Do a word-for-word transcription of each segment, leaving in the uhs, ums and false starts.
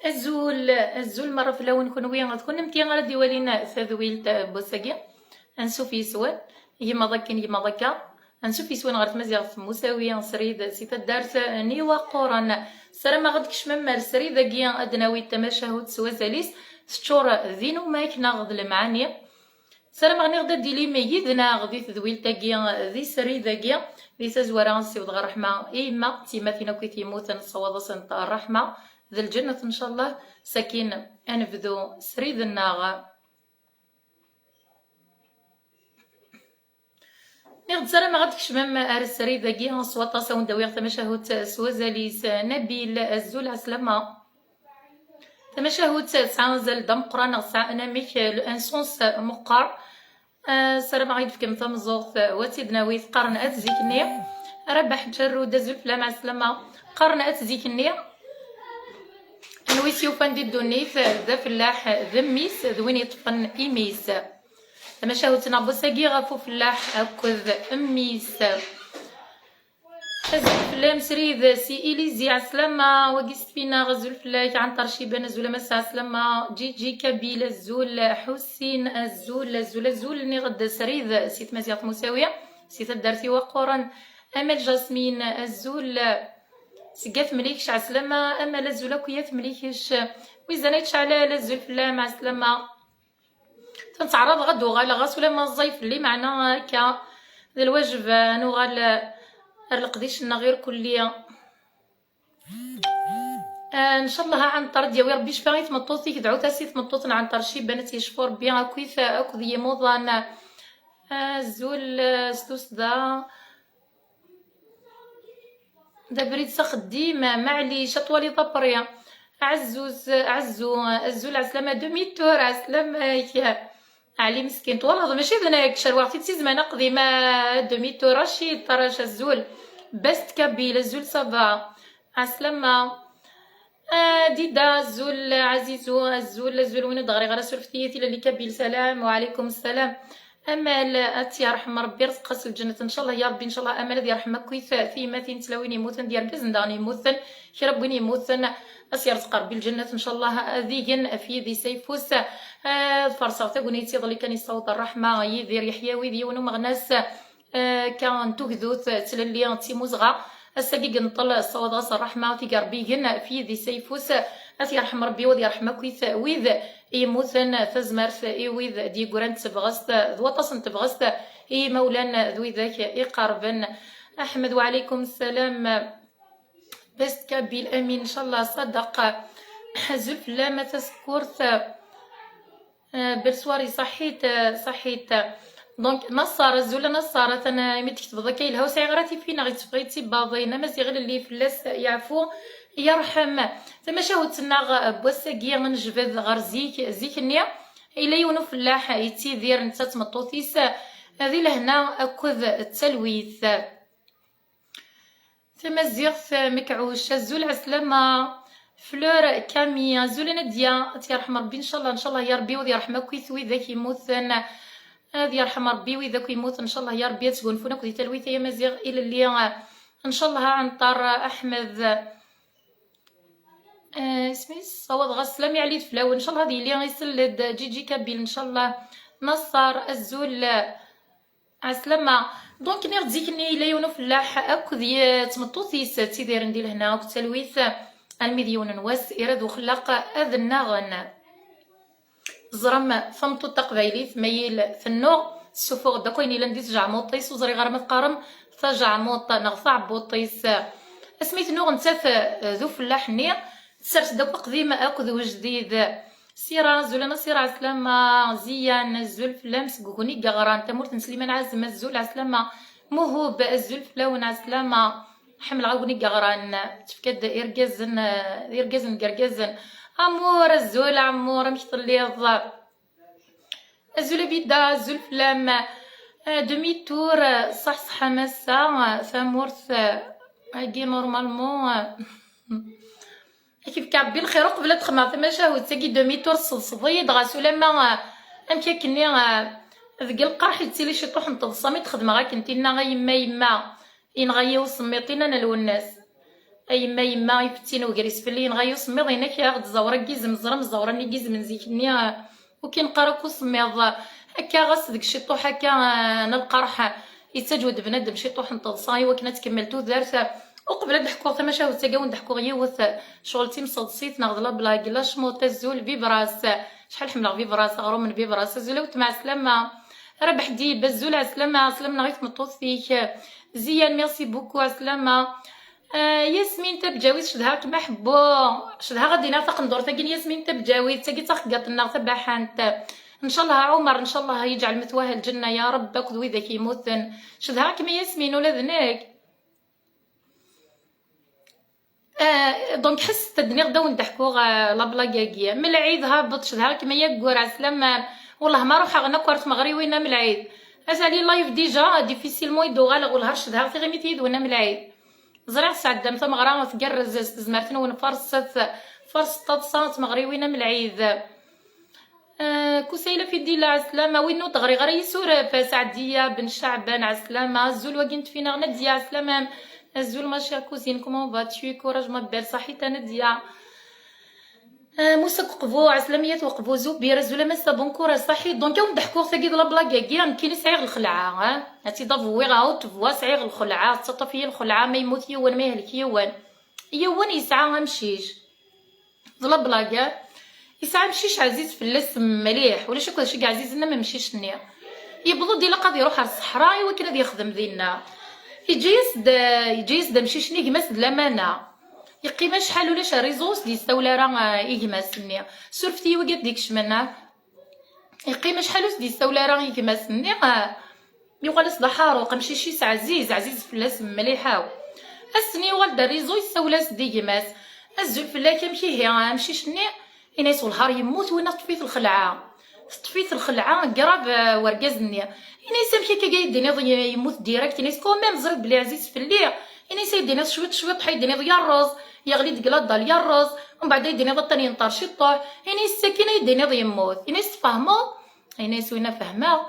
Azul, azul merra fell-awen kunwi d kunemti ara d-iwalin tadwilt n wass-agi. Ansuf yes-wen, gma d akken, gma d akka. Ansuf yes-wen ɣer tmaziɣt n Musawi Srid si taddart n Iwaqquren. Ssarameɣ ad d-tkecmem ar srid-agi, ad d-nawi tamacahut s wazal-is, teččur d inumak neɣ d lemɛani. Ssarameɣ niɣ-d ad d-tilim yid-neɣ di tedwilt-agi, di srid-agi, di tazwara nessiweḍ ɣer ṛṛeḥma i yemma d tyemmatin akk i t-yemmuten, nessawaḍ-asent ṛṛeḥma d lǧennet ncallah. Sakin ad nebdu srid-nneɣ. Niɣ-d ssarameɣ ad tkecmem ar srid-agi s waṭas, a wen-d-awiɣ tamacahut s wazal-is. Nabil, azul, ɛeslama. Tamacahut tesɛa azal d ameqqran, neɣ tesɛa anamek, un sens meqqar. Ah, ssarameɣ ad yi-d-tefkem tameẓẓuɣt, ah, u ad tt-id-nawi. Qqaren at zik-nni. Rabaḥ Ǧerrud, azul fell-am, ɛeslama. Qqaren at zik-nni. Anwa i s-yufan di ddunit, d afellaḥ d mmi-s, d win yeṭṭfen imi-s. Tamacahut n Abus-agi ɣef ufellaḥ akked mmi-s. Azul fell-am srid si Ilizi, ɛeslama. Wagi s tfinaɣ, azul fell-ak. Ɛenṭer Ciban, azul a massa, ɛeslama. Ǧiǧi Kabil, azul. Ḥusin, azul, azul, azul. Niɣ-d srid si tmaziɣt Musawi, si taddart Iwaqquren. Amal Jasmine, azul. Seg At Mlikec, ɛeslama. Amal, azul akk i At Mlikec. Wizan ay tceɛlal, azul fell-am, ɛeslama. Ttɛaraḍeɣ ad d-uɣaleɣ, ɣas ulamma ẓẓay fell-i, meɛna akka d lwajeb, eh, ad nuɣal, eh, ar leqdic-nneɣ irkelli. Eh, ncallah a Ɛenṭer ad d-yawi Rebbi ccfa i tmeṭṭut-ik, dɛut-as i tmeṭṭut n Ɛenṭer Ciban, ad tt-yecfu Rebbi akkit, akked yimuḍan. Azul, eh, s tussda. D abrid s axeddim, maɛlic, ad twaliḍ après. Ɛezzuz, Ɛezzu, azul, ɛeslama, demi tour, ɛeslama-k. Ɛli meskin, twalaḍ, mačči d nekk, cerweɣ-t-id si zzman aqdim, a demi tour, Racid Ṭarac, azul. Best Kabyle, azul, ça va. Ɛeslama. Ah, Dida, azul, Ɛazizu, azul, azul, win ur d-ɣriɣ ara, surfet-iyi, tilelli Kabyle, salam, wa ɛalaykum ssalam. Amal, ad tt-yerḥem Rebbi, rẓeq-as lǧennet, ncallah ya Rebbi, ncallah Amal ad yerḥem akkit tiyemmatin, tlawin yemmuten, d yergazen daɣen yemmuten, kra n win yemmuten, ad s-yerẓeq Rebbi lǧennet, ncallah ad igen ɣef yidis ayeffus. Ah, ad farṣeɣ tagnit iḍelli kan yessaweḍ ṛṛeḥma, Yidir Yeḥyawi d yiwen umeɣnas, ah, kan n tugdut, d tlelli, d timmuzɣa. Ass-agi i yenṭel, ssawaḍeɣ-as ṛṛeḥma, tig Rebbi igen ɣef yidis ayeffus, ad t-yerḥem Rebbi, wa ad yerḥem akkit wid yemmuten, tazmert i wid d-yeggran d tebɣest, d waṭas n tebɣest i yimawlan d widak iqerben. Aḥmed, wa ɛalaykum ssalam. Best Kabyle, amin, ncallah ṣadeq. Azul fell-am a tasekkurt. Ah, belle soirée, ṣaḥit, ah, ṣaḥit. Donc, Naṣṣar, azul a Naṣṣar, atan, ah, imi d-tketbeḍ akka yelha, ur sɛiɣ ara tifinaɣ, yetteffeɣ-itt ibaḍin, Amaziɣ ilelli fell-as yeɛfu, yerḥem. Tamacahut-nneɣ, ah, n wass-agi, ad nejbed ɣer zik, zik-nni, yella yiwen ufellaḥ yettidir netta d tmeṭṭut-is, ah, di lehna akked talwit. Tamaziɣt, Mekɛuc, azul, ɛeslama. Fleur Camille, azul a Nadia, ad tt-yerḥem Rebbi, ncallah, ncallah ya Rebbi, wa ad yerḥem akkit widak yemmuten, ad yerḥem Rebbi wid akk yemmuten, ncallah ya Rebbi, ad sgunfun akk di talwit ay amaziɣ ilelli. Ncallah a Ɛenṭer Aḥmed, eh, isem-is, ssawaḍeɣ-as sslam yeɛli-d fell-awen, ncallah ad yili isell-d Ǧiǧi Kabyle, ncallah. Naṣṣar, azul. Ɛeslama. Donc, nniɣ-d zik-nni yella yiwen ufellaḥ akked y-, tmeṭṭut-is ttidiren di lehna akked talwit, almi d yiwen n wass, irad uxellaq ad nnaɣen. Ẓrem, tameṭṭut taqbaylit, ma yil tennuɣ, tessufuɣ-d akk ayen yellan di tjeɛmuṭ-is, ur ẓriɣ ara ma teqqarem tajeɛmuṭ neɣ taɛebbuṭ-is. Asmi tennuɣ nettat, eh, d ufellaḥ-nni, tessers-d akk aqdim akked ujdid. Sira, azul a Nasira, ɛeslama. Ziyan, azul fell-am seg Ugni Yeɣran, tamurt n Sliman Ɛazem, azul, ɛeslama. Muhub, azul fell-awen, ɛeslama. Ḥemmleɣ Agni Yeɣran, tefka-d irgazen, irgazen deg irgazen. Amur, azul a Amur, amek telliḍ? Azul a Bida, azul fell-am. Eh, demi tour, eh, ṣaḥ ṣaḥ a massa, eh, tamurt, eh, agi normalement, eh, ad k-ifk Rebbi lxir uqbel ad txedmeḍ tamacahut-agi demi tour, tesseḍseḍ-iyi-d ɣas ulamma, eh, amek akkenni, eh, deg lqerḥ yettili ciṭuḥ n teḍsa mi d-xedmeɣ akken tinna a yemma, yemma, yenɣa-yi usemmiḍ, tinna n Lwennas. A yemma, yemma, ifettin ugris fell-i, yenɣa-yi usemmiḍ, inek aɣ-d ẓẓawra n yizem, ẓra mẓawra n yizem n zik-nni, ur k-ineqqar akk usemmiḍ. Akka ɣas deg ciṭuḥ akka, ah, n lqerḥ, yettaǧwed bnadem ciṭuḥ n teḍsa i wakken ad tkemmel tudert. Uqbel ad d-ḥkuɣ tamacahut-agi, ad wen-d-ḥkuɣ yiwet, ccɣel d timseḍsit neɣ d la blague, la cmut, azul, vibras. Acḥal ḥemmleɣ vibras, aɣrum n vibras. Azul a wetma, ɛeslama. Rabeḥ Dib, azul, ɛeslama, ɛeslama-nneɣ i tmeṭṭut-ik. Ziyan, merci beaucoup, ɛeslama. Ah, Yasmin Tabǧawit, cedhaɣ-kem a ḥebbu. Cedhaɣ ad d-iniɣ taqendurt-agi n Yasmin Tabǧawit, tagi d taxeggaṭ-nneɣ tabaḥant. Ncallah Ɛumer, ncallah yeǧɛel metwaha lǧenna ya Reb akked widak yemmuten. Cedhaɣ-kem a Yasmin, ula d nekk. Ah, donc ḥesset ad d-niɣ d awen-d-ḥkuɣ, ah, la blague-agi. M lɛid habeṭ, cedhaɣ-kem a yaggur, ɛeslama. Wellah ma ruḥeɣ nakk ar tmeɣriwin am lɛid. Azali live déjà, difficilement i d-uɣaleɣ, wellah ar cedhaɣ tiɣimit yid-wen am lɛid. Ẓriɣ tesɛeddam tameɣra tgerrez s tezmert-nwen, farset, farset taḍsa tmeɣriwin am lɛid. Ah, Kusayla Fidila, ɛeslama. Win ur d-ɣriɣ ara yisuref, Saɛdiya Ben Caɛban, ɛeslama. Azul wagi n tfinaɣ, Nadia, ɛeslama. Azul ma chère cousine, comment vas-tu? Courage ma belle, saḥit a Nadia. Ah, Musa Uqbu, ɛeslama-yat Uqbu Zubir, azul a massa, bon courage, saḥit. Donc, awen-d-ḥkuɣ tagi d la blague-agi, nekkini sɛiɣ lxelɛa, ah. Ad tt-id-avwiɣ, ah, ur tebwa, sɛiɣ lxelɛa, tettaṭṭaf-iyi lxelɛa, ma yemmut yiwen, ma yehlek yiwen. Yiwen yesɛa amcic. D la blague, ah. Yesɛa amcic ɛziz fell-as mliḥ, ulac akk d acu i yeɛzizen am amcic-nni. Yewweḍ-d ilaq ad iruḥ ar ṣṣeḥra i wakken ad yexdem dinna. Yeǧǧa-yas-d, yeǧǧa-yas-d amcic-nni gma-s d lamana. Yeqqim acḥal ulac rriẓu ur s-d-yessawel ara, ah, i gma-s-nni. Surfet-iyi wigi ad d-ikecmen, ah. Yeqqim acḥal ur s-d-yessawel ara i gma-s-nni, ah. Yuɣal-as d aḥaruq, amcic-is ɛziz, ɛziz fell-as mliḥ, aw. Ass-nni yuɣal-d rriẓu, yessawel-as-d i gma-s. Azul fell-ak, amek ihi, amcic-nni? Ini-as, wellah ar yemmut winna, teṭṭef-it lxelɛa. Teṭṭef-it lxelɛa, grave, ah, wergaz-nni. Ini-as, amek akka ay d-tiniḍ y-, yemmut direct? Ini-as, quand même, ẓriɣ belli ɛziz fell-i. Ini-as, ay d-tiniḍ cwiṭ cwiṭ, ay d-tiniḍ yerreẓ, yeɣli-d deg laḍal yerreẓ, umbeɛd ay d-tiniḍ atan yenṭer ciṭuḥ. Ini-as, sakin ay d-tiniḍ yemmut. Ini-as, tfehmeḍ? Ini-as, winna fehmeɣ.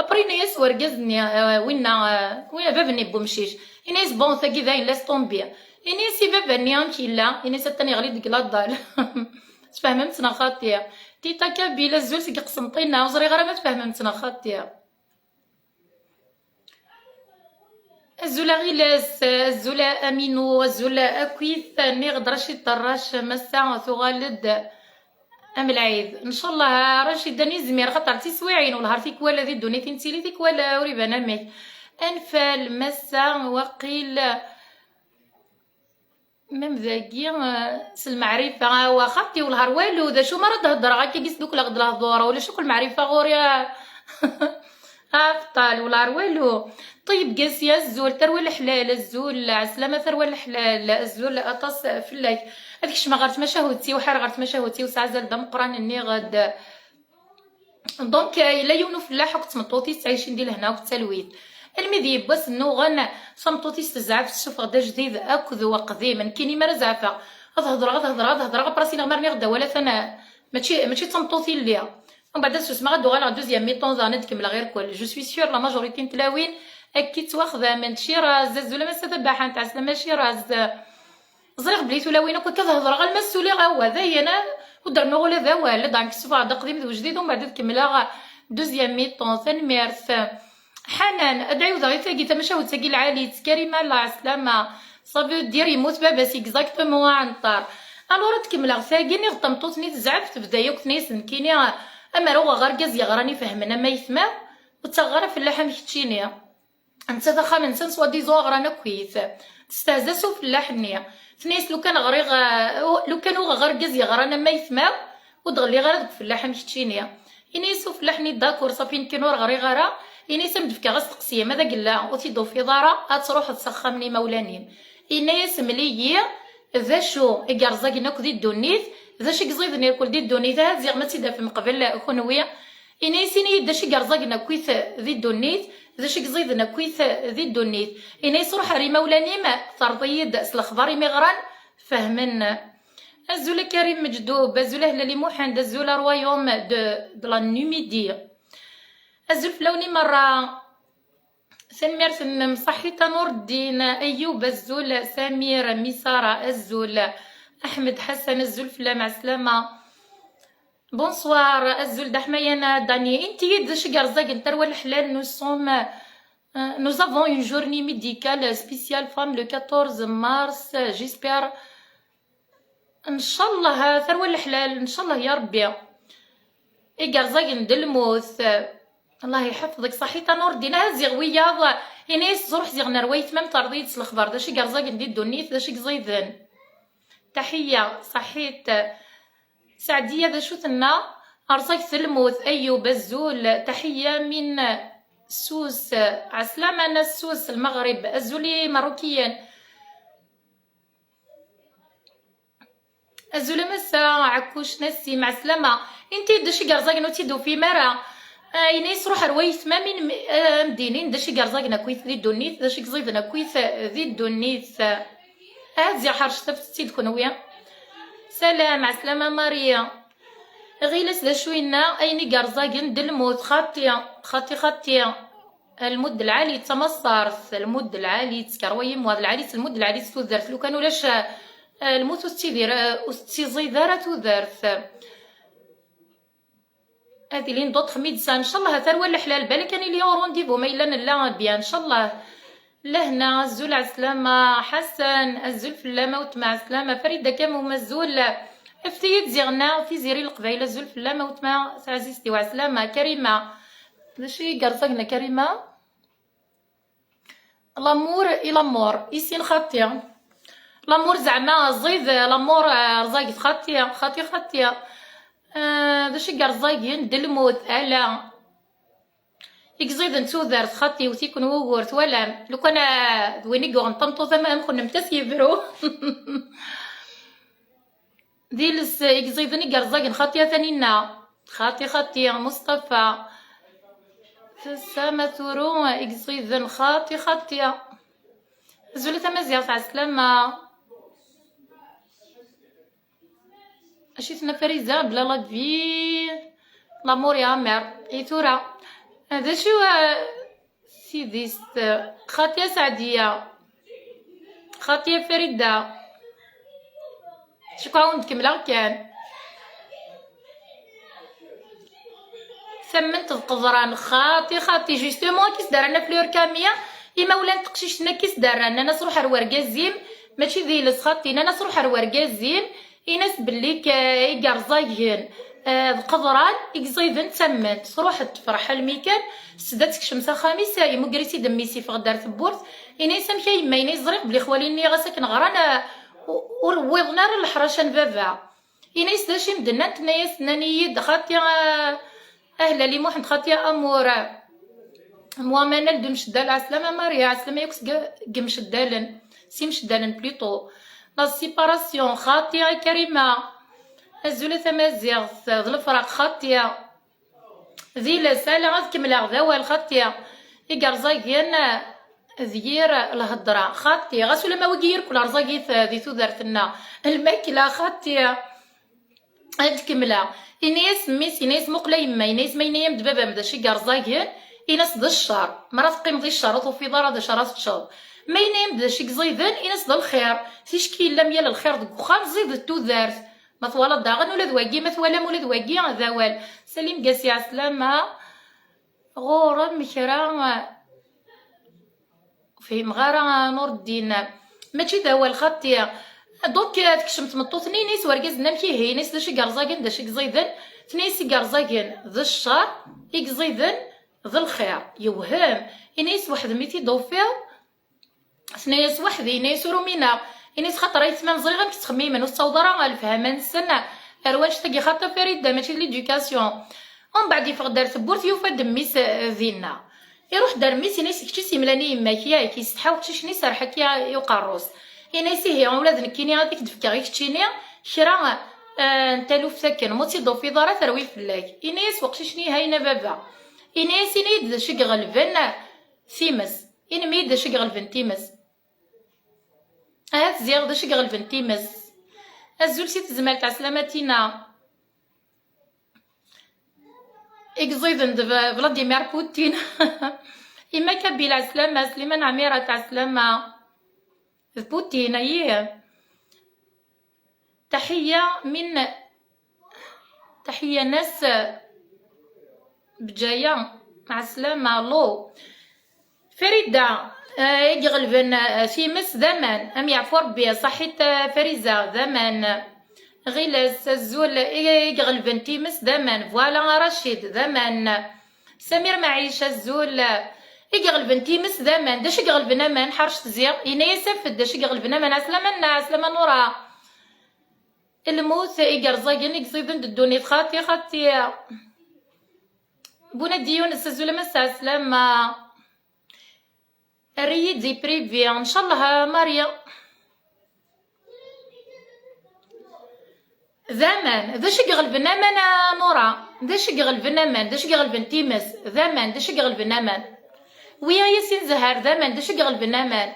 Après, ini-as wergaz-nni, ah, winna, ah, winna bab-nni n wemcic. Ini-as, bon, tagi dayen, laisse tomber. Ini-as i baba-nni amek yella? Ini-as, atan yeɣli deg laḍal. Tfehmemt neɣ xaṭi? Tita Kabila, azul seg Qsenṭina, ur ẓriɣ ara ma tfehmemt neɣ xaṭi. Azul a Ɣilas, azul a Aminu, azul akkit, nniɣ-d Racid Ṭerrac, massa tuɣal-d am lɛid. Ncallah a Racid, ad nizmir, xaṭer d tiswiɛin, wellah ar tikwal di ddunit i nettili, tikwal ur iban amek. Anfal, massa, waqil, Même dagi, eh, s lmeɛrifa, awa xaṭi, wellah ar walu, d acu mi ara d-heddreɣ akka i sdukleɣ-d lehdur, ulac akk lmeɛrifa ɣur-i, ah. Abṭal, wellah ar walu. Ṭeyyeb Gasi, azul, tarwa leḥlal, azul, ɛeslama tarwa leḥlal, azul aṭas fell-ak. Ad kecmeɣ ɣer tmacahut-iw, ḥar ɣer tmacahut-iw, s azal d ameqqran, nniɣ-d. Donc, eh, yella yiwen ufellaḥ akked tmeṭṭut-is ttɛicin di lehna akked talwit. Almi d yiwwas nnuɣen, tameṭṭut-is tezɛef, tessufeɣ-d ajdid akked uqdim. Nekkini mi ara zeɛfeɣ, ad hedreɣ, ad hedreɣ, ad hedreɣ, après ad s-iniɣ ma rniɣ-d awal, atan, eh, mačči, mačči d tameṭṭut i lliɣ. Mbeɛd ad susmeɣ, ad uɣaleɣ deuxième mi-temps daɣen ad kemmleɣ irkel. Je suis sûre, la majorité n tlawin akka i ttwaxdament. Ciraz, azul a massa tabaḥant, ɛeslama Ciraz. Ẓriɣ belli tulawin akk akka ad hedreɣ alma ssuliɣ awal, dayen, ah, ur d-rennuɣ ula d awal. Donc, ssufɣeɣ-d aqdim d wejdid, umbeɛd ad kemmleɣ deuxième mi-temps. Tanemmirt. Ḥanan, ad ɛiwdeɣ i tagi, tamacahut-agi lɛali-tt, Karima, Allah ɛeslama. Ça veut dire yemmut baba-s, exactement, aɛenṭar. Alors, ad kemmleɣ tagi, niɣ d tameṭṭut-nni tezɛef, tebda yakk tenna-yas nekkini, amer uɣeɣ argaz yeɣran ifehmen am ayetma, ur ttaɣeɣ ara fellaḥ am keččini. Nettat axxam-nsen swadizan ɣran akkit. Testehza s ufellaḥ-nni. Tenna-yas, lukan ɣriɣ, eh, lukan uɣeɣ argaz yeɣran am ayetma, ur d-ɣelliɣ ara deg ufellaḥ am keččini. Ini-as ufellaḥ-nni, d'accord, ṣafi, nekkini ur ɣriɣ ara. Ini-as, am d-fkeɣ asteqsi, ma d agella ur t-id-tufiḍ ara, ad truḥeḍ s axxam n imawlan-im. Yenna-yas, mel-iyi d acu i yerẓagen akk di ddunit, d acu i yeẓiden irkul di ddunit, ahat ziɣ ma tt-id-tafem qbel kunwi. Ini-as, ini-yi-d d acu i yerẓagen akkit di ddunit, d acu i yeẓiden akkit di ddunit. Ini-as, ruḥ ar imawlan-im, terreḍ-iyi-d s lexbar imi ɣran, fehmen. Azul a Karim Mejdub, azul a Hlali Muḥend, azul a Royaume de, de la Numidie. Azul fell-awen i merra. Tanemmirt-nnem, ṣaḥit a Nureddin. Ayyub, azul. Samir, Misara, azul. Aḥmed Ḥasan, azul fell-am, ɛeslama. Bonsoir, azul d aḥmayana Dani. Inti-yi-d d acu i yerẓagen tarwa leḥlal, nous sommes, euh, nous avons une journée médicale spéciale femme le quatorze mars, j'espère. Ncallah tarwa leḥlal, ncallah ya Rebbi. I yerẓagen d lmut. Allah iḥfeḍ-ik, ṣaḥit a Nureddin. Aha ziɣ wiyaḍ, ini-as ẓruḥ ziɣ nerwa yetmam terḍi-d s lexbar. D acu i yerẓagen di ddunit, d acu i yeẓiden. Taḥiyya, ṣaḥit. Saɛdiya, d acu tenna? Rẓaget lmut, Ayyub, azul. Taḥiyya min Sus, ɛeslama a Nna Sus, Lmeɣrib, azul i Imeṛṛukiyen. Azul a Massa Ɛekkuc Nassim, ɛeslama. Inti d acu i yerẓagen ur tt-id-tufim ara? Ah, ini-as ruḥ ar wayetma-m, ah, am-d-inin d acu i yerẓagen akkit di ddunit, d acu i yeẓiden akkit di ddunit. Ahat ziɣ ḥercet af tettid kunwi. Salam, ɛeslama Maria. Ɣilas d acu yenna, ayen i yerẓagen d lmut, xaṭi, xaṭi, xaṭi. Lmud lɛali d tamaṣart, lmud lɛali d tkerwa yimwaḍ lɛali, lmud lɛali d tudert. Lukan ulac, eh, lmut ur tettidir, eh, ur tettiẓid ara tudert. Ad ilin d'autres médecins, ncallah, tarwa leḥlal, balak ad nili au rendez-vous, ma yella nella bien, ncallah. Lehna, azul, ɛeslama, Ḥasan, azul fell-am, a wetma, ɛeslama, Farida Kamum, azul. Efti-yi-d ziɣ-nna, Tiziri Leqbayel, azul fell-am, a wetma, taɛzizt-iw, ɛeslama, Karima. D acu i yerẓagen a Karima? L'amour et la mort, i sin xaṭi. L'amour zeɛma ẓid, la mort, eh, rẓaget xaṭi, xaṭi, xaṭi. Eh, d acu i yerẓagen d lmut, ala. I yeẓiden d tudert, xaṭi, iwet-iken wugur, twalam. Lukan, eh, d win i yuɣen tameṭṭut am, am kunemti, ad s-yebru. D iles i yeẓiden i yerẓagen, xaṭi a Taninna. Xaṭi, xaṭi, Mustafa. Tessama turu i yeẓiden, xaṭi, xaṭi. Azul a Tamaziɣt, ɛeslama. Acu i tenna Fariza? Bla la vie, l'amour yeɛmer. I tura, d acu, eh, tidist? Xaṭi a Saɛdiya. Xaṭi a Farida. Cukkeɣ ad wen-d-kemmleɣ kan. Tamment d qeḍran, xaṭi, xaṭi. Justement, akka i s-d-rran a Fleur Camille, imawlan n teqcict-nni akka i s-d-rran, nnan-as ruḥ ar wergaz-im, mačči d iles, xaṭi, nnan-as ruḥ ar wergaz-im, in-as belli k-, i yerẓagen, eh, d qeḍran, i yeẓiden d tamment. Truḥ tefreḥ almi kan, s-, da tekcem s axxam-is, yemmuger-itt-id mmi-s, yeffeɣ-d ar tewwurt, ini-as amek a yemma, ini-as ẓriɣ belli xwali-nni ɣas akken ɣran, eh, ur, ur wwiḍen ara leḥraca n baba. Ini-as d acu i m-d-nnant, tenna-yas, nnan-iyi-d xaṭi, ah, ahlal i Muḥend, xaṭi amur, ah, Muamanal d Mceddal, ɛeslama Maria, ɛeslama yakk seg, seg Mceddalen, si Mceddalen plutôt. La séparation, xaṭi a Karima, azul a Tamaziɣt, d lefraq, xaṭi. D iles, ala ad kemmleɣ d awal, xaṭi. I yerẓagen d yir lhedra, xaṭi. Ɣas ulamma wigi irkul rẓagit di tudert-nneɣ, lmakla, xaṭi. Ad kemmleɣ. Ini-as mmi-s, ini-as muqel a yemma, ini-as ma yenna-yam-d baba-m d acu i yerẓagen, ini-as d ccer. Mi ara teqqimeḍ i ccer, ur tufiḍ ara d acu ara teččeḍ. Ma yenna-yam-d d acu i yeẓiden, ini-as d lxir. Ticki yella myal lxir deg uxxam, ẓidet tudert. Ma twalaḍ daɣen ula d wagi, ma twalam ula d wagi, d awal. Salim Gassi, ɛeslama. Ɣur-m kra, ur fhimeɣ ara, Nureddin. Mačči d awal, xaṭi. Donc, tekcem tmeṭṭut-nni, ini-as wergaz-nni amek ihi, ini-as d acu i yerẓagen, d acu i yeẓiden. Tenna-yas i yerẓagen d ccer, i yeẓiden d lxir. Yewhem. Ini-as weḥd-m i t-id-tufiḍ? Tenna-yas weḥd-i, ini-as ur umineɣ. Ini-as xaṭer ayetma-m ẓriɣ amek ttxemmimen, ur tettaweḍ ara lefhama-nsen ar wanect-agi, xaṭi a Farida, mačči d l'éducation. Umbeɛd yeffeɣ-d ar tewwurt, yufa-d mmi-s, eh, dinna. Iruḥ-d ar mmi-s, ini-as kečč i s-yemlan i yemma-k, yak? Yessetḥa uqcic-nni, iserreḥ-ak i, i uqerru-s. Ini-as ihi ula d nekkini ad ak-d-fkeɣ i keččini kra, eh, n taluft akken, ma ur tt-id-tufiḍ ara terwi fell-ak. Ini-as weqcic-nni, hayen a baba. Ini-as, ini-yi-d d acu i iɣelben times. Inem-iyi-d d acu i iɣelben times. Ahat ziɣ d acu i iɣelben times. Azul si tezmalt, ɛeslama Tina. I yeẓiden d V-, Vladimir Putin. Ima Kabila, ɛeslama. Sliman Ɛmirat, ɛeslama. D Putin, ayih. Taḥiya min, taḥiya nas Bǧaya, ɛeslama, lo. Farida, eh, i iɣelben, eh, times d aman, am yeɛfu Rebbi, ṣaḥit, eh, Fariza, d aman. Ɣilas, azul, i iɣelben times d aman, voilà, Racid, d aman. Samir Maɛic, azul, i iɣelben times d aman, d acu i iɣelben aman, ḥerc tziɣ, yenna-yas af-d d acu i iɣelben aman, ɛeslama nna, ɛeslama Nura. Lmut i yerẓagen i iẓiden d ddunit, xaṭi, xaṭi. Bunadi Yunes, azul a Massa, ɛeslama. Err-iyi-d i privi, ncallah, a Maria. D aman, d acu i iɣelben aman, a Nura? D acu i iɣelben aman? D acu i iɣelben times? D aman, d acu i iɣelben aman? Wiyaɣ-yas i zzher, d aman, d acu i iɣelben aman?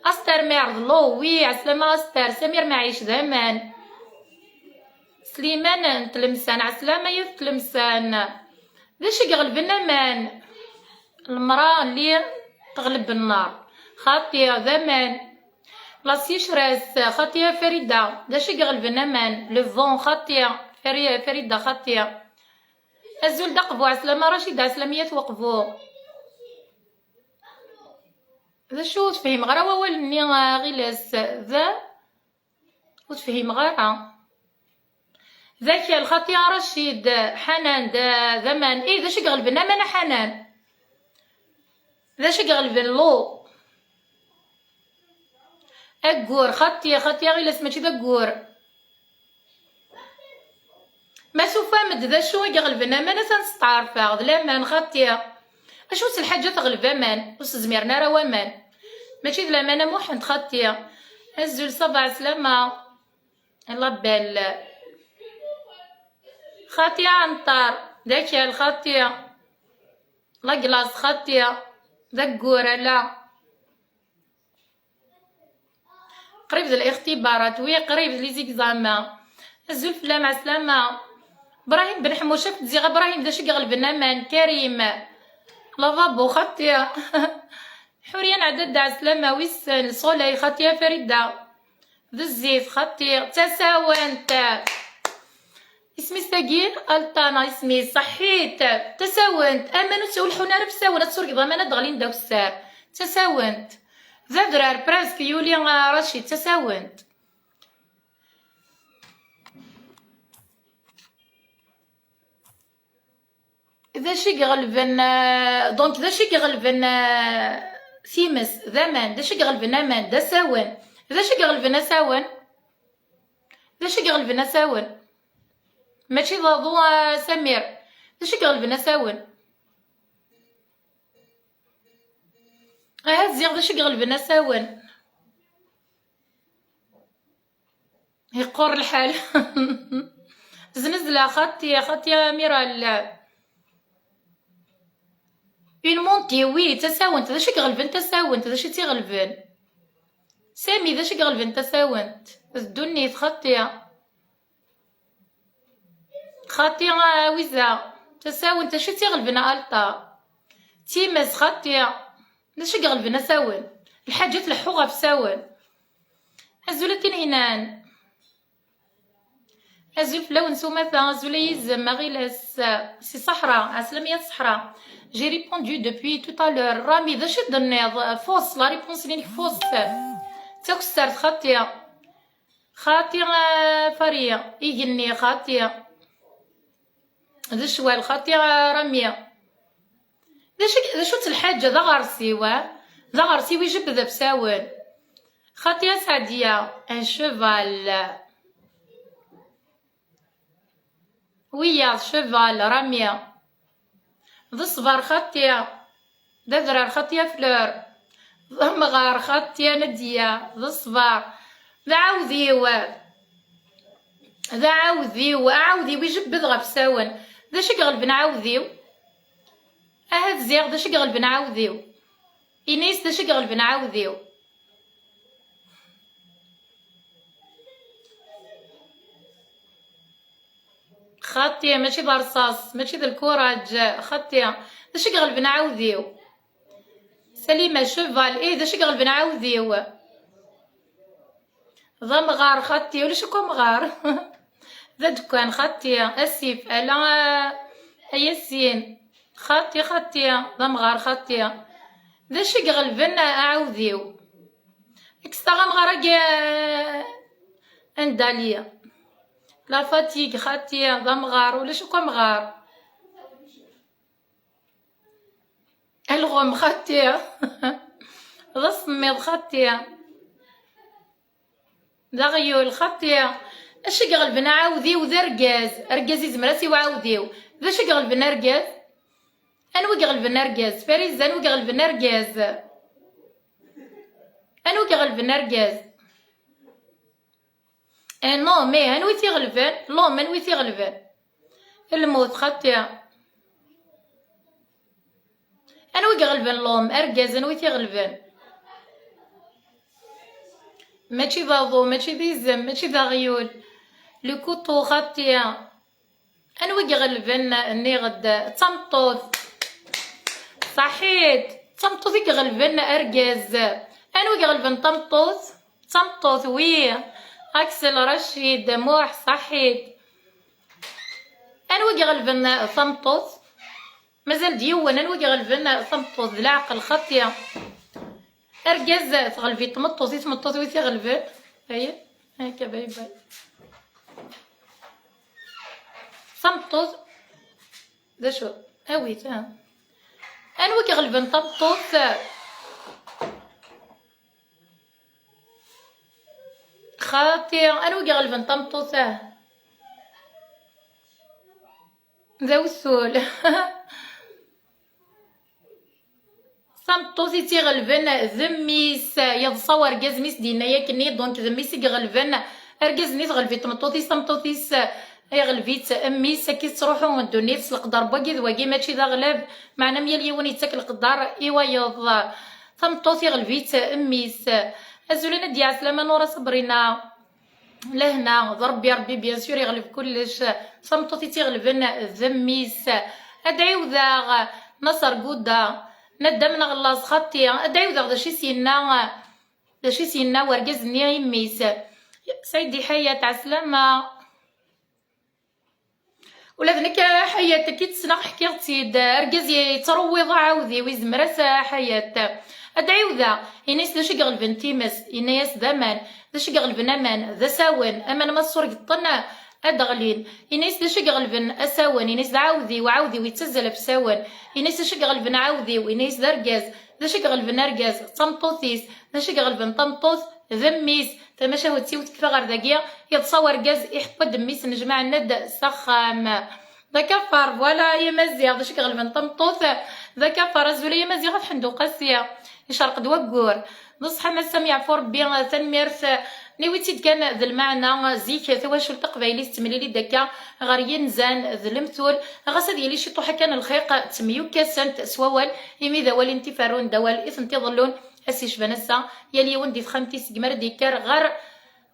Aster Mɛerḍ, lo, wi, ɛeslama Aster, Samir Maɛic, d aman. Sliman n Tlemsan, ɛeslama yat Tlemsan. D acu i iɣelben aman? Lemra lli teɣleb nnar, xaṭi, d aman. La sécheresse, xaṭi a Farida, d acu i iɣelben aman? Le vent, xaṭi, Fari-, Farida, xaṭi. Azul d aqbu, ɛeslama Racida, ɛeslama yat waqbu. D acu ur tefhimeɣ ara wawal-nni, a Ɣilas, d, ur tefhimeɣ ara. D akal, xaṭi a Racid, Ḥanan, d, d aman. Ih, d acu i iɣelben aman a Ḥanan? D acu i iɣelben lo? Aggur, xaṭi, xaṭi a Ɣilas, mačči d aggur. Ma tufam-d d acu i iɣelben aman, atan steɛrfeɣ, d laman, xaṭi. Acu s lḥaǧa teɣleb aman, ur s-zmiren ara waman. Mačči d laman a Muḥend, xaṭi. Azul, ça va, ɛeslama. La belle. Xaṭi a Anṭar, d akal, xaṭi. La glace, xaṭi. D aggur, ala. Qrib d lixtibarat, wi qrib d les examens. Azul fell-am, ɛeslama. Brahim Ben Ḥemmuc, af-d ziɣ a Brahim, d acu i iɣelben aman? Karim. Lavabo, xaṭi. Ḥuriya n Ɛdad, ɛeslama, wissen. Soleil, xaṭi a Farida. D zzit, xaṭi. Tasawent. Isem-is tagi? Alṭa neɣ isem-is? Ṣaḥit. Tasawent. Aman ur ttewlḥun ara f ssawen, ad turgeḍ aman ad d-ɣlin d akessar. Tasawent. D adrar, presque, yuli, ah, Racid, tasawent. D acu i iɣelben, euh, donc, d acu i iɣelben, euh, times, d aman, d acu i iɣelben aman, d asawen. D acu i iɣelben asawen? D acu i iɣelben asawen? Mačči d aḍu, a Samir. D acu i iɣelben asawen? Ahat ziɣ d acu i iɣelben asawen. Yeqqur lḥal. Znezla, xaṭi, xaṭi, Amiral. Une montée, oui, tasawent. D acu i iɣelben tasawent? D acu i tt-iɣelben? Sami, d acu i iɣelben tasawent? D ddunit, xaṭi. Xaṭi, a Wiza. Tasawent, d acu i tt-iɣelben a Alṭa? Times, xaṭi. D acu i iɣelben asawen? Lḥaǧa tleḥḥu ɣef sawen. Azul a Tinhinan. Azul fell-awen s umata, azul a yizem, aɣilas, si Ṣaḥra, ɛeslama yat Ṣaḥra. J'ai répondu depuis tout à l'heure. Rami, d acu i d-tenniḍ? Fausse, la réponse-nni-inek fausse. D takessart, xaṭi. Xaṭi, a Fari, igenni, xaṭi. D ccwal, xaṭi, a Rami. D acu, d acu-tt lḥaǧa? D aɣersiw, a? D aɣersiw ijebbed ɣef sawen. Xaṭi, a Saɛdiya, un cheval. Wiyaḍ, cheval, Rami. D ṣṣber, xaṭi. D adrar, xaṭi, a Fleur. D amɣar, xaṭi, a Nadia. D ṣṣber. D aɛawdiw. D aɛawdiw. Aɛawdiw ijebbed ɣef sawen. D acu i iɣelben aɛawdiw? Ahat ziɣ d acu i iɣelben aɛawdiw. Ini-as d acu i iɣelben aɛawdiw. Xaṭi, mačči d rṣaṣ, mačči d lkuraǧ. Xaṭi, d acu i iɣelben aɛawdiw? Salima, cheval, ih, d acu i iɣelben aɛawdiw? D amɣar. Xaṭi, ulac akk amɣar. D adekkan. Xaṭi, asif, ala, a Yasin. Xaṭi, xaṭi, d amɣar. Xaṭi, d acu i iɣelben aɛawdiw? Kkes taɣ amɣar-agi, a Ndali. La fatigue. Xaṭi, d amɣar, ulac akk amɣar. Alɣem. Xaṭi, d asemmiḍ. Xaṭi, d aɣyul. Xaṭi, acu i iɣelben aɛawdiw d argaz? Argaz izmer ad s-iw aɛawdiw. D acu i iɣelben argaz? Anwa i iɣelben argaz? Fariz, anwa i iɣelben argaz? Anwa i iɣelben argaz? Eh, non, mais anwa i t-iɣelben? L'homme, anwa i t-iɣelben? Lmut. Xaṭi, anwa i iɣelben l'homme? Argaz, anwa i t-iɣelben? Mačči d aḍu, mačči d izem, mačči d aɣyul. Le couteau. Xaṭi, anwa i iɣelben? Nniɣ-d d tameṭṭut. Ṣaḥit, d tameṭṭut i iɣelben argaz. Anwa i iɣelben tameṭṭut? D tameṭṭut, oui. Aksel, Racid, Muḥ, ṣaḥit. Anwa i iɣelben tameṭṭut? Mazal-d yiwen. Anwa i iɣelben tameṭṭut? D leɛqel. Xaṭi, argaz tɣelb-it tmeṭṭut, i tmeṭṭut wi t-iɣelben. Aya, akka, bay bay. Tameṭṭut, d acu? Awit, ha. Anwa i iɣelben tameṭṭut? Xaṭi, anwa i iɣelben tameṭṭut, ah? D awtul. Tameṭṭut i tt-iɣelben d mmi-s, yeḍsa wergaz mi s-d-yenna yakkenni, donc d mmi-s i iɣelben. Argaz-nni tɣelb-it tmeṭṭut-is, tameṭṭut-is iɣelb-itt mmi-s, akka i tettruḥu ddunit s leqder n wagi d wagi, mačči d aɣlab, meɛna am yal yiwen yettak leqder i wayeḍ. Tameṭṭut iɣelb-itt mmi-s. Azul a Nadia, ɛeslama Nura Sabrina. Lehna d Rebbi, Rebbi bien sûr iɣleb kullec. Tameṭṭut i tt-iɣelben d mmi-s. Ad ɛiwdeɣ Naser Guda, Nadam neɣ Laẓ Xaṭi, ad ɛiwdeɣ d acu i s-yenna, d acu i s-yenna wergaz-nni i mmi-s. Saidi Ḥayat, ɛeslama. Ula d nekk, a Ḥayat, akka i tt-ssneɣ, ḥkiɣ-tt-id. Argaz yettṛewwiḍ aɛawdiw, izmer-as a Ḥayat. Ad d-ɛiwdeɣ, ini-as d acu i iɣelben times, yenna-yas d aman. D acu i iɣelben aman? D asawen. Aman ma tṣurgeḍ-ten, ad d-ɣlin. Ini-as d acu i iɣelben asawen? Ini-as d aɛawdiw, aɛawdiw yettazzal ɣef usawen. Ini-as d acu i iɣelben aɛawdiw? Ini-as d argaz. D acu i iɣelben argaz? D tameṭṭut-is. D acu i iɣelben tameṭṭut? D mmi-s. Tamacahut-iw tekfa ɣer dagi, yeḍsa wergaz, iḥewwa-d mmi-s, nnejmaɛen-d s axxam. D akafar, voilà, ay Amaziɣ, d acu i iɣelben tameṭṭut? D akafar, azul ay Amaziɣ, ad ḥendu Qasi. Icerq-d waggur. D ṣṣeḥ a Mass, am yeɛfu Rebbi, tanemmirt. Niwi-tt-id kan d lmeɛna, zik tawacult taqbaylit tettemlili-d akka ɣer yinzan d lemtul, ɣas ad yili ciṭuḥ akka n lxiq, ttemyukkasent s wawal, imi d awal i tent-iferrun, d awal i tent-iḍellun. Ass yecban ass-a, yal yiwen di texxamt-is segmi ara d-yekker ɣer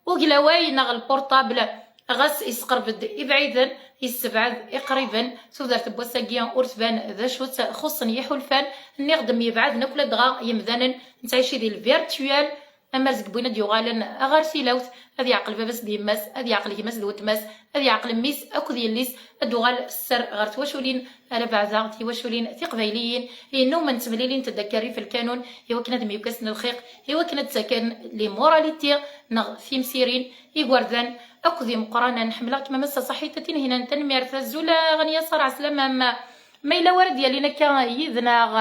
uglaway neɣ lpurṭabl, ɣas yesqerb-d ibɛiden, yessebɛed iqriben. Tudert n wass-agi ur tban d acu-tt, xuṣṣen yiḥulfan. Nniɣ-d myebɛaden akk, ladɣa yemdanen nettɛici di lvirtual. Amarezg n win ad d-yuɣalen ɣer tilawt, ad yeɛqel baba-s d yemma-s, ad yeɛqel gma-s d weltma-s, ad yeɛqel mmi-s akked yelli-s, ad d-tuɣal sser ɣer twaculin ara beɛdeɣ, tiwaculin tiqbayliyin, yennumen ttemlilint-d akka rrif lkanun, i wakken ad myukkasen lxiq, i wakken ad ttaken les moralités neɣ timsirin, igerdan akked imeqqranen. Ḥemmleɣ-kem a Massa Saḥit, a Tinhinan, tanemmirt. Azul a Ɣenya Ṣar, ɛeslama-m. Ma yella wara d-yalin akka yid-neɣ,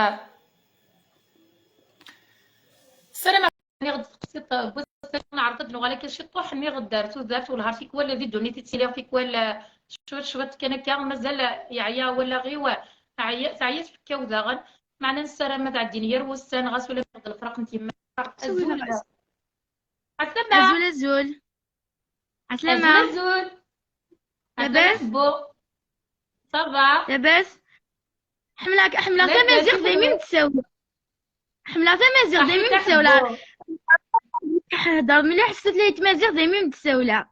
ssarameɣ. Nniɣ-d teqsiṭ n wass-agi, neɛreḍ ad d-nuɣal akka ciṭuḥ, nniɣ-d ar tudert, wellah ar tikwal di ddunit i ttiliɣ tikwal, eh, cwiṭ cwiṭ kan akka, mazal yeɛya wallaɣ-iw, teɛya, teɛya tfekka-w daɣen, meɛna nessaram ad ɛeddin yir wussan, ɣas ula d lefraq n tyemmat. Azul. Ɛeslama. Azul, azul. Ɛeslama. Azul, azul. Labas? Ḥebbu. Ça va? Labas? Ḥemmleɣ, ḥemmleɣ tamaziɣt daymi m-d-ssawleɣ. Ḥemmleɣ tamaziɣt daymi m-d-ssawleɣ. Ḥemmleɣ. Hder mliḥ s tutlayt tmaziɣt daymi m-d-ssawleɣ.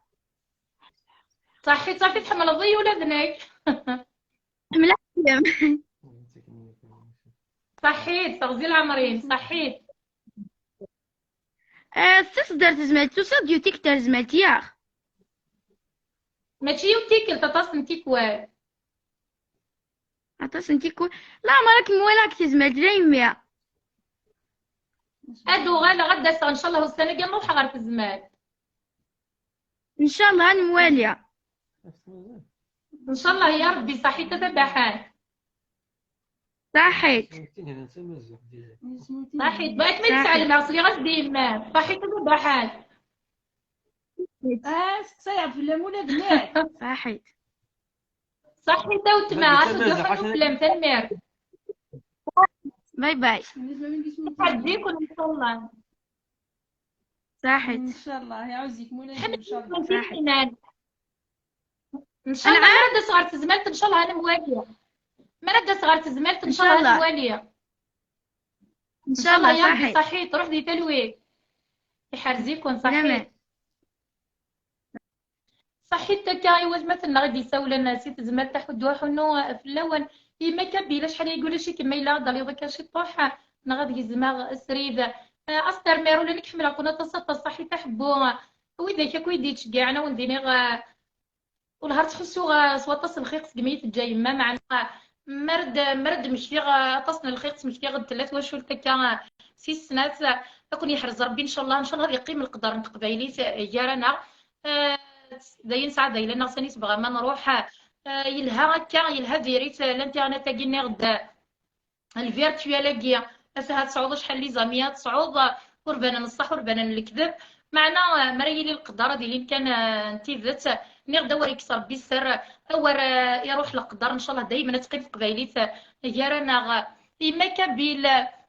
Ṣaḥit, ṣaḥit, tḥemmleḍ-iyi ula d nekk. Mlaḥ. Ṣaḥit, teɣzi lɛemrin, ṣaḥit. Tesdar tezmalt, tusa-d yiwet tikkelt ar tezmalt, yaɣ? Mačči yiwet tikkelt, aṭas n tikwal. Aṭas n tikwal. Laɛmer ad kem-walaɣ deg tezmalt, d ayemmi. Ad uɣaleɣ ad d-aseɣ, ncallah, ussan-agi ad nruḥ ɣer tezmalt. Ncallah ad nemwali. Ncallah ya Rebbi, ṣaḥit a tabaḥant. Ṣaḥit. Ṣaḥit, bɣiɣ ad kem-id-sɛelmeɣ, sliɣ-as-d i yemma-m. Ṣaḥit a tabaḥant. Ah, seqsayeɣ fell-am ula d nekk. Ṣaḥit. Ṣaḥit a weltma, acu d-yuḥan fell-am, tanemmirt. Bye bye. Ḥaǧikum, ncallah. Ṣaḥit. Ncallah, iɛawez-ikem ula d Ḥemmleɣ-ken tiḥinan. Ncallah, mi ara d-aseɣ ɣer tezmalt, ncallah ad nemwali. Mi ara d-aseɣ ɣer tezmalt, ncallah ad Ncallah. Nemwali. Ncallah, ya Rebbi, ṣaḥit. Ṣaḥit, ruḥ di talwit. Iḥrez-iken, ṣaḥit. Laman. Ṣaḥit akka i watmaten-nneɣ i d-isawlen si tezmalt, aḥuddu aḥunnu fell-awen. Yemma Kabila, acḥal ay ulac-ikem ma yella ad d-taliḍ akka ciṭuḥ, neɣ ad gezmeɣ srid. Eh, astermir, ula nekk ḥemmleɣ-ken aṭas, aṭas, ṣaḥit aḥebbu. Widak akk i d-yettceggɛen, a wen-d-iniɣ, eh, ur ttḥussuɣ, eh, s waṭas n lxiq segmi i teǧǧa yemma, meɛna, eh, mi ara d-, mi ara d-mmektiɣ, eh, aṭas n lxiq, smektiɣ-d tella twacult akka, eh, si snat, eh, ad ken-yeḥrez Rebbi, ncallah, ncallah ad yeqqim leqder n teqbaylit, eh, gar-aneɣ. Eh, d ayen sɛad ayla-nneɣ sani tebɣa ma nruḥ, eh, yelha akka, yelha diri-t, eh, l'internet-agi nniɣ-d, eh, le virtuel-agi, ahat tesɛuḍ acḥal n les amis ad tesɛuḍ, eh, ur banen ṣṣeḥ, ur banen lekdeb, meɛna, eh, mi ara yili leqder ad ilin kan, eh, n tidet, nniɣ-d awer ikkes Rebbi sser, awer, eh, iruḥ leqder, ncallah daymen ad teqqim teqbaylit, eh, gar-aneɣ. Yemma Kabil,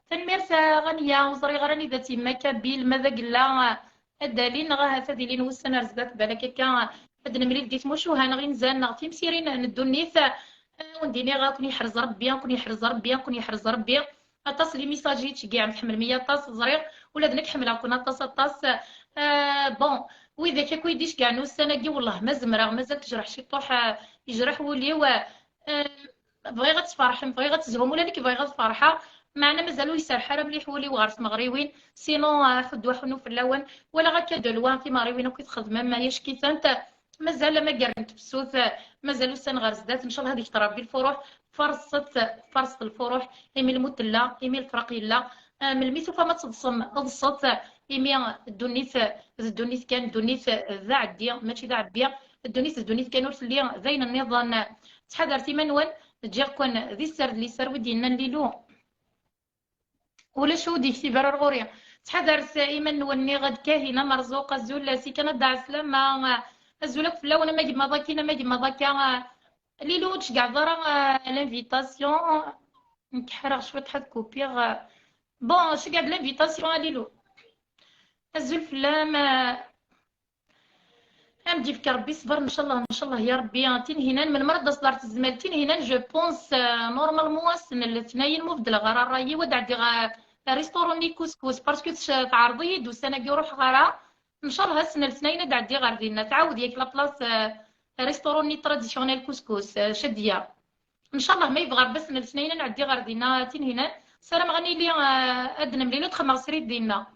tanemmirt a Ɣanya, ur ẓriɣ ara anida-tt yemma Kabil, ma d agella, eh, ad d-alin, neɣ ahat ad ilin wussan ar zdat, balak akka ad nemlil di tmucuha neɣ inzan neɣ timsirin n ddunit. Eh, wen-d-iniɣ, ad ken-yeḥrez Rebbi, ad ken-yeḥrez Rebbi, ad ken-yeḥrez Rebbi. Aṭas les messages i d-tceggɛem, tḥemmlem-iyi aṭas, ẓriɣ, ula d nekk ḥemmleɣ-ken aṭas, aṭas. Eh, bon, widak akk i d-iceggɛen ussan-agi, wellah ma zemreɣ, mazal tejreḥ ciṭuḥ, eh, yejreḥ wul-iw. Eh, bɣiɣ ad tferḥem, bɣiɣ ad tezhum, ula nekk bɣiɣ ad ferḥeɣ, meɛna mazal ur iserreḥ ara mliḥ wul-iw ɣer tmeɣriwin, sinon, eh, aḥuddu aḥunnu fell-awen. Walaɣ akka de loin timeɣriwin akk i txedmem, ay ackitant, mazal amagar n tefsut, eh, mazal ussan ɣer zdat, ncallah ad ikter Rebbi lfuruḥ, farṣet, farṣet lfuruḥ, imi lmut tella, imi lefraq yella, eh, melmi tufam ad teḍsem, ḍset, imi ddunit, d ddunit kan, ddunit d aɛeddi, mačči d aɛebbi, ddunit d ddunit kan, ur telli d ayen nniḍen. Ttḥadaret iman-nwen, ǧǧiɣ-ken di sser d liser, wi d-yennan Lilu. Ulac ur d-yektib ara ar ɣur-i. Ttḥadaret iman-nwen, nniɣ-d Kahina Merzuq, azul si Kanada, ɛeslama, azul akk fell-awen, ama gma Ḍakin, ama gma Ḍaka. Lilu, ur tceggɛeḍ ara, euh, l'invitation. Nekk ḥareɣ cwiṭ ad kupiɣ. Bon, ceggɛeḍ l'invitation a Lilu. Azul fell-am, euh, Am d-yefk Rebbi ṣṣber, ncallah, ncallah ya Rebbi. Tinhinan, melmi ara d-taseḍ ɣer tezmalt? Tinhinan, je pense, euh, normalement, ass n letnayen, ma ur beddleɣ ara ṛṛay-iw, ad ɛeddiɣ ɣer restaurant-nni Couscous, parce que tec-, teɛreḍ-iyi-d ussan-agi ur ruḥeɣ ara. Ncallah ass n letnayen ad ɛeddiɣ ɣer dinna. Tɛawed yak la place, euh, restaurant-nni traditionnel Couscous, euh, Cadiya. Ncallah ma yebɣa Rebbi ass n letnayen ad nɛeddi ɣer dinna, Tinhinan. Ssarameɣ ad nili, euh, ad nemlil, ad xedmeɣ srid dinna.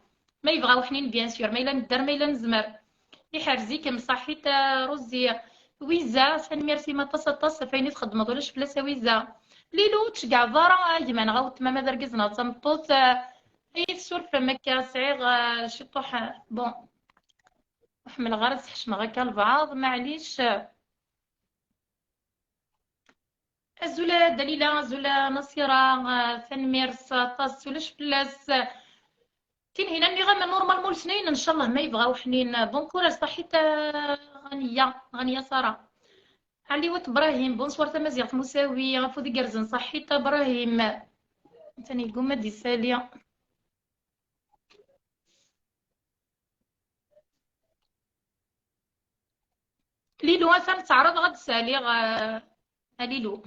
Ma yebɣa weḥnin, bien sûr, ma yella nedder, ma yella nezmer. Iḥrez-ikem, ṣaḥit a Rosie. Wiza, tanemmirt-im aṭas, aṭas ɣef wayen i txeddmeḍ, ulac fell-as a Wiza. Lilu, ur tceggɛeḍ ara a gma neɣ a weltma, ma d argaz neɣ d tameṭṭut, eh, ad iyi-tessurfem akka, sɛiɣ, eh, ciṭuḥ, eh, bon, ur ḥemmleɣ ara ad sḥecmeɣ akka lbeɛḍ, maɛlic. Azul a Dalila, azul a Nasira, eh, tanemmirt aṭas, ulac fell-as. Tinhinan, nniɣ-am normalement letnayen, ncallah ma yebɣa weḥnin. Bon courage, ṣaḥit a Ɣaniya, Ɣaniya Sara. Ɛliwat Brahim, bonsoir tamaziɣt Musawi, afud igerrzen, ṣaḥit a Brahim. Atan yegguma ad d-isali. Lilu, atan ttɛaraḍeɣ ad d-saliɣ, eh, a Lilu.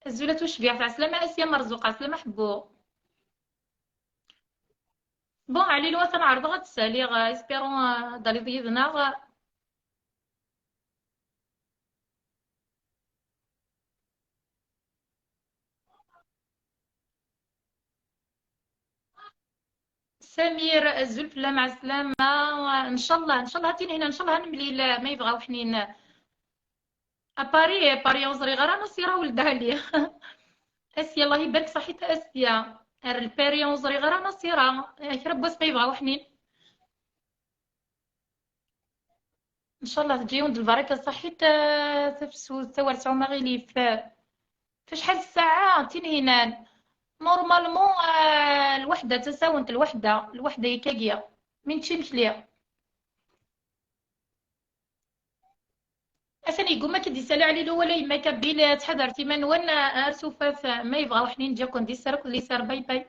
Azul a tucbiḥt, ɛeslama a Asya Merzuq, ɛeslama ḥebbu. Bon, a Lilu, atan ɛerḍeɣ ad d-saliɣ, eh, espérons, eh, ad d-taliḍ yid-neɣ. Samir, azul fell-am, ɛeslama. Ncallah, ncallah, ha-t-in hina, ncallah ad nemlil, ma yebɣa uḥnin. A Paris, Paris ur ẓriɣ ara Nasira weled Ali. Asya, Allah ibarek, ṣaḥit a Asya. Ar Paris ur ẓriɣ ara Nasira. Kra n wass ma yebɣa uḥnin. Ncallah teǧǧa-yawen-d lbaraka, ṣaḥit, eh, tafsut, tawersa, ma ɣilif. F acḥal ssaɛa, Tinhinan? Normalement, eh, lwaḥda, tasawent lwaḥda, lwaḥda yakkagi. Mi nečča imekli. Atan yegguma ad k-id-isali Ɛli Lawal, a yemma Kabil, ttḥadaret iman-nwen, eh, ar tufat, eh, ma yebɣa uḥnin, neǧǧa-ken di sser akked liser. Bye bye.